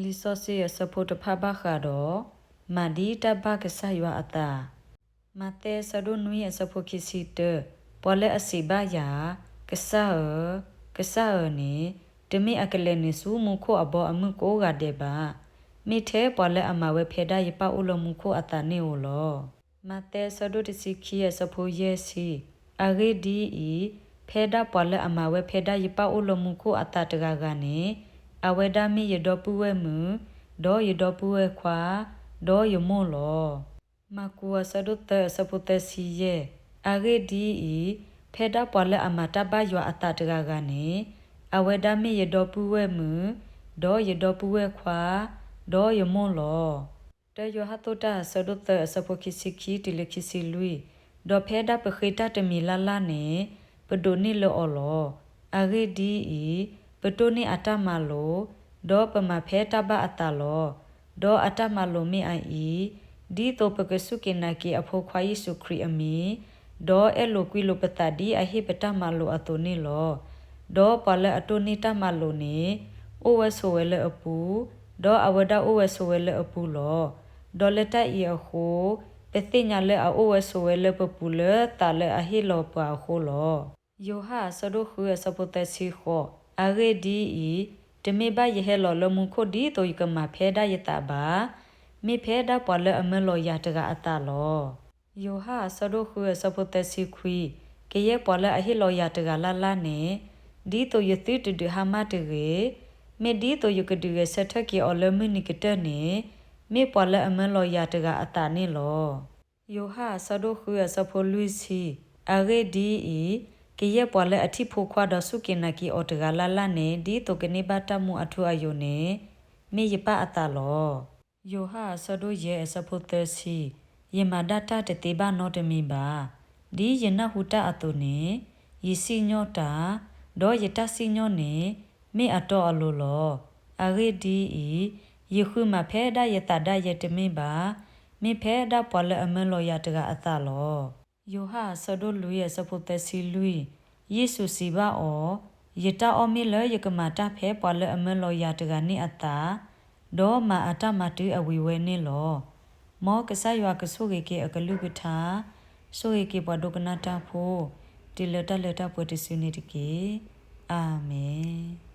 လံာ်စီဆှံအဆၢဖိတဖၣ်ဘၣ်ဃးဒီး မၤဒ်တၢ်ဘၣ်ကစၢ်ယွၤအသး. မးသဲအဆၢဒိၣ်နွံအဆၢဖိခံဆံတၢ, ပှၤလၢအစံးဘၣ်ယၤ, ကစၢ်ဧၢ, ကစၢ်ဧၢန့ၣ်, တမ့ၢ်အကလဲၤနုာ်ဆူမူခိၣ်အဘီအမုၢ်ကိးဂၤဒဲးဘၣ်, မ့ၢ်ထဲပှၤလၢအမၤဝဲဖဲဒၣ်ယပၢ်အိၣ်လၢမူခိၣ်အသးန့ၣ်ဧိၤလီၤ. မးသဲအဆၢဒိၣ်တဆံခံအဆၢဖိယဲၢ်ဆံ, အဂ့ၢ်ဒ်အံၤ, ဖဲဒၣ်ပှၤလၢအမၤဝဲဖဲဒၣ်ယပၢ်အိၣ်လၢမူခိၣ်အသးတဂၤဂၤန့ၣ်, အဝဲဒၣ်မ့ၢ်ယဒီပုၢ်ဝဲၢ်မုၣ်, ဒီးယဒီပုၢ်ဝဲၢ်ခွါ, ဒီးယမိၢ်လီၤ. မၢ်ကူးအဆၢဒိၣ်သၢအဆၢဖိသၢဆံယဲၢ်, အဂ့ၢ်ဒ်အံၤ, ဖဲဒၣ်ပှၤလၢအမၤတၢ်ဘၣ်ယွၤအသးတဂၤဂၤန့ၣ်, အဝဲဒၣ်မ့ၢ်ယဒီပုၢ်ဝဲၢ်မုၣ်, ဒီးယဒီပုၢ်ဝဲၢ်ခွါ, ဒီးယမိၢ်လီၤ. တၢယိၤဟၣ်အဆၢဒိၣ်သၢအဆၢဖိခံဆံခံတုၤလၢခံဆံလွံၢ်, ဒီးဖဲဒၣ်ပဃ့တၢ်တမံၤလၢ်လၢ်န့ၣ်, ပဒိးန့ၢ်လၢအီၤလီၤ. အဂ့ၢ်ဒ်အံၤ, ပတိၢ်န့ၢ်အတၢ်မၤလိာ်, ဒီးပမၤဖဲတၢ်ဘၣ်အသးလီၤ. ဒီးအတၢ်မၤလိာ်မ့ၢ်အအံၤ, ဒ်သိးပကစူၢ်က့ၤနာ်က့ၤအဖိခွါယ့ၣ်ၡူးခရံာ်အမံၤ, ဒီးအဲၣ်လိာ်ကွံလိာ်ပသးဒ်အဟ့ၣ်ပတၢ်မၤလိာ်အသိးန့ၣ်လီၤ. ဒီးပှၤလၢအတိၢ်န့ၢ်တၢ်မၤလိာ်န့ၣ်, အိၣ်ဝဲဆိးဝဲလၢအပူၤ, ဒီးအဝဲဒၣ်အိၣ်ဝဲဆိးဝဲလၢအပူၤလီၤ. ဒီးလၢတၢ်အံၤအဃိ, ပသ့ၣ်ညါလၢအအိၣ်ဝဲဆိးဝဲလၢပပူၤလၢသးလၢအဟ့ၣ်လီၤပှၤအဃိလီၤ. ယိၤဟၣ်အဆၢဒိၣ်ဃုအဆၢဖိသၢဆံဃိး, အဂ့ၢ်ဒ်အံၤ, တမ့ၢ်ဘၣ်ယဟဲလီၤလၢမူခိၣ်ဒ်သိးယကမၤဖဲဒၣ်ယသးဘၣ်, မ့ၢ်ဖဲဒၣ်ပှၤလၢအမၢလီၤယၤတဂၤအသးလီၤ. ယိၤဟၣ်အဆၢဒိၣ်ဃုအဆၢဖိသၢဆံခွံ, ကယဲၢ်ပှၤလၢအဟ့ၣ်လီၤယၤတဂၤလၢ်လၢ်န့ၣ်, ဒ်သိးယသုတဒုးဟါမၢ်တဂ့ၤ, မ့ၢ်ဒ်သိးယကဒုးဂဲၤဆၢထၢၣ်က့ၤအီၤလၢမုၢ်နံၤကတၢၢ်န့ၣ်, မ့ၢ်ပှၤလၢအမၢလီၤယၤတဂၤအသးန့ၣ်လီၤ. ယိၤဟၣ်အဆၢဒိၣ်ဃုအဆၢဖိလွံၢ်ဆံ, အဂ့ၢ်ဒ်အံၤ, ကယဲၢ်ပှၤလၢအထံၣ်ဖိခွါဒီးစူၢ်က့ၤနာ်က့ၤအီၤတဂၤလၢ်လၢ်န့ၣ်, ဒ်သိးကန့ၢ်ဘၣ်တၢ်မူအထူအယိာ်န့ၣ်, မ့ၢ်ယပၢ်အသးလီၤ. ယိၤဟၣ်အဆၢဒိၣ်ယဲၢ်အဆၢဖိသၢဆံ, ယမၤဒၣ်တၢ်တသ့ဘၣ်နီတမံၤဘၣ်. ဒ်ယနၢ်ဟူတၢ်အသိးန့ၣ်, ယစံၣ်ညီၣ်တၢ်, ဒီးယတၢ်စံၣ်ညီၣ်န့ၣ်, မ့ၢ်အတီအလိၤလီၤ. အဂ့ၢ်ဒ်အံၤ, ယဃုမၤဖဲဒၣ်ယသးဒၣ်ယဲတမ့ၢ်ဘၣ်, မ့ၢ်ဖဲဒၣ်ပှၤလၢအမၢလီၤယၤတဂၤအသးလီၤ. ယိၤဟၣ်အဆၢဒိၣ်လွံၢ်အဆၢဖိသၢဆံလွံၢ်, ယ့ၣ်ၡူးစံးဘၣ်အီၤ, ယတၢ်အီၣ်မ့ၢ်လၢယကမၤတၢ်ဖဲပှၤလၢအမၢလီၤယၤတဂၤန့ၣ်အသး, ဒီးမၤအတၢ်မၤတုၤအဝံၤဝဲန့ၣ်လီၤ. မ်ကစၢ်ယွၤကဆိၣ်ဂ့ၤက့ၤအကလုၢ်ကထါ, ဆိၣ်ဂ့ၤက့ၤပှၤဒိကနၣ်တၢ်ဖိ, တုၤလၢတၢ်လၢတၢ်ပှဲၤတစုန့ၣ်တက့ၢ်. အၤမ့ၣ်.